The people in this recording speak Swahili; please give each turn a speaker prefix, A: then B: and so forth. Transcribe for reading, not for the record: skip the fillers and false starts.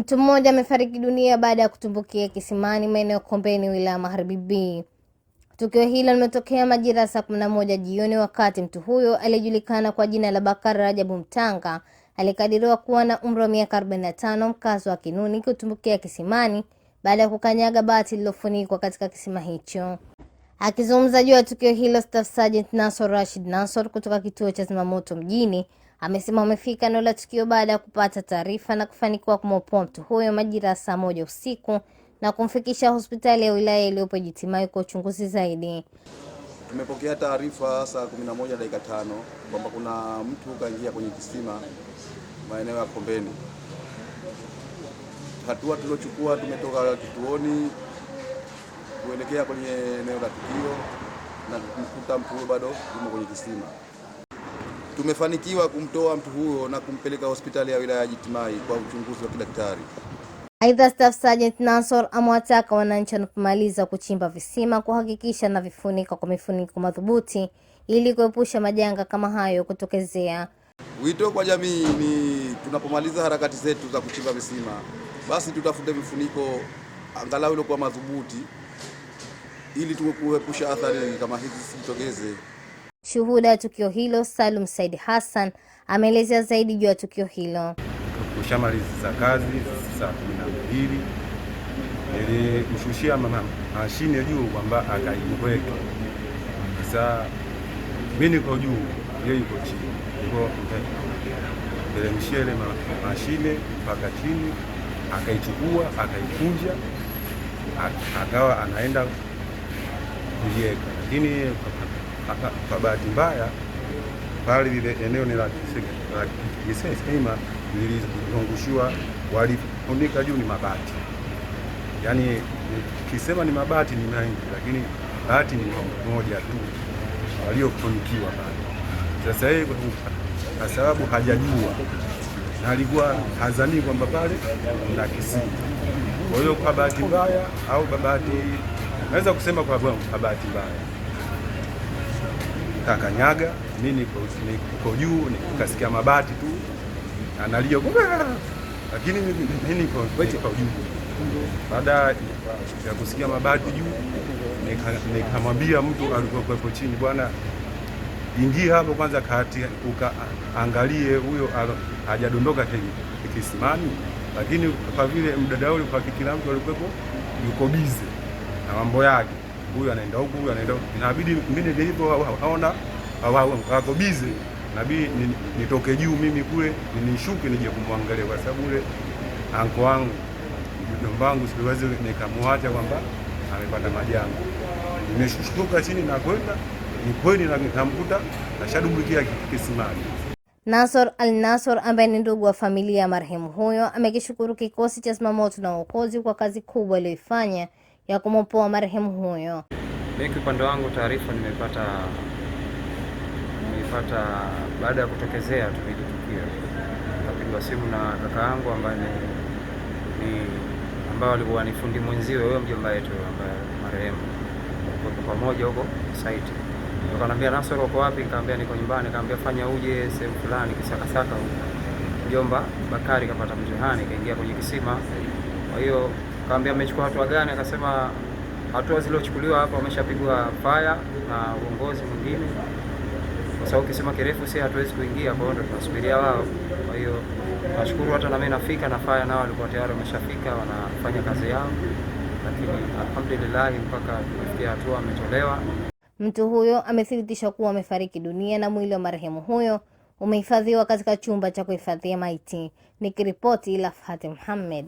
A: Mtu mmoja amefariki dunia baada ya kutumbukia kisimani maeneo Kombeni, wilaya Magharibi B. Tukio hilo limetokea majira ya saa 11 jioni wakati mtu huyo aliyejulikana kwa jina la Bakari Rajabu Mtanga alikadiriwa kuwa na umri wa miaka 45, mkazi wa Kinuni, kutumbukia kisimani baada ya kukanyaga bati lililofunikwa katika kisima hicho. Akizungumza juu ya tukio hilo, Staff Sergeant Nasor Rashid Nasor kutoka kituo cha zimamoto mjini amesema wamefika eneo la tukio baada ya kupata taarifa na kufanikiwa kumwopoa mtu huyo majira ya saa 1 usiku na kumfikisha hospitali ya wilaya iliyopo Jitimai kwa uchunguzi zaidi.
B: Tumepokea taarifa saa 11 dakika 5 kwamba kuna mtu kaingia kwenye kisima maeneo ya Kombeni. Hatua tuliochukua, tumetoka kituoni kuelekea kwenye eneo la tukio na kumkuta mtu huyo bado yumo kwenye kisima. Tumefanikiwa kumtoa mtu huyo na kumpeleka hospitali ya wilaya ya Jitimai kwa uchunguzi wa kidaktari.
A: Aidha, Staff Sergeant Nassor amewataka wananchi wanapomaliza kuchimba visima kuhakikisha na vifunika kwa mifuniko madhubuti ili kuepusha majanga kama hayo kutokezea.
B: Wito kwa jamii ni tunapomaliza harakati zetu za kuchimba visima, basi tutafute vifuniko angalau iliokuwa madhubuti ili tukuepusha athari kama hizi zisitokeze.
A: Shuhuda ya tukio hilo Salum Said Hassan ameelezea zaidi juu ya tukio hilo.
C: Kushamaliza kazi saa 12 nilimshushia mama mashine juu kwamba akaiweke. Sasa mimi niko juu, yeye yuko chini, niko teremshia ile mashine mpaka chini, akaichukua akaikunja, akawa anaenda kuiweka, lakini kwa bahati mbaya pale lile eneo ni la kisema lilizungushiwa, walifunika juu ni mabati, yaani kisema ni mabati ni mengi, lakini bati ni moja tu waliofunikiwa pale. Sasa yeye kwa sababu hajajua na alikuwa hazanii kwamba pale kuna kisima, kwa hiyo kwa bahati mbaya au bahati, naweza kusema kwa bahati mbaya kakanyaga, mimi niko juu nikasikia mabati tu analia, lakini mimi niko juu. Baada ya kusikia mabati juu, nikamwambia mtu alikuwepo chini, bwana, ingia hapo kwanza kati ukaangalie huyo hajadondoka kisimani. Lakini kwa vile mdada yule kwa kila mtu alikuwepo yuko bize na mambo yake, huyu anaenda huku, huyu anaenda huku, inabidi mimi nilivyoona wako bize, inabidi nitoke juu mimi kule nishuke nije kumwangalia, kwa sababu ule anko wangu mjomba wangu siwezi nikamwacha kwamba amepata majanga. Nimeshuka chini na kwenda ni kweli na nikamkuta nashadumbukia kisimani.
A: Nasor Al Nasor ambaye ni ndugu wa familia ya marehemu huyo amekishukuru kikosi cha zimamoto na uokozi kwa kazi kubwa aliyoifanya ya kumwopoa marehemu huyo.
D: Mimi kwa upande wangu taarifa nimeipata baada ya kutokezea tu hili tukio. Nikapigwa simu na kaka yangu ambaye ni ambao alikuwa ni fundi mwenziwe huyo mjomba wetu ambaye marehemu, kwa pamoja huko site. Akaniambia, Nasoro uko wapi? Nikamwambia niko nyumbani. Nikamwambia fanya uje sehemu fulani Kisakasaka huko. Mjomba Bakari kapata mtihani kaingia kwenye kisima. Kwa hiyo kaambia amechukua hatua gani? Akasema hatua zilizochukuliwa hapa wameshapigwa fire na uongozi mwingine, kwa sababu kisima kirefu si hatuwezi kuingia, kwa hiyo ndo tunasubiria wao. Kwa hiyo nashukuru hata na mimi nafika na fire nao walikuwa tayari wameshafika wanafanya kazi yao, lakini alhamdulillah mpaka tumefikia hatua ametolewa.
A: Mtu huyo amethibitisha kuwa amefariki dunia na mwili wa marehemu huyo umehifadhiwa katika chumba cha kuhifadhia maiti. Nikiripoti Lafhati Muhammad.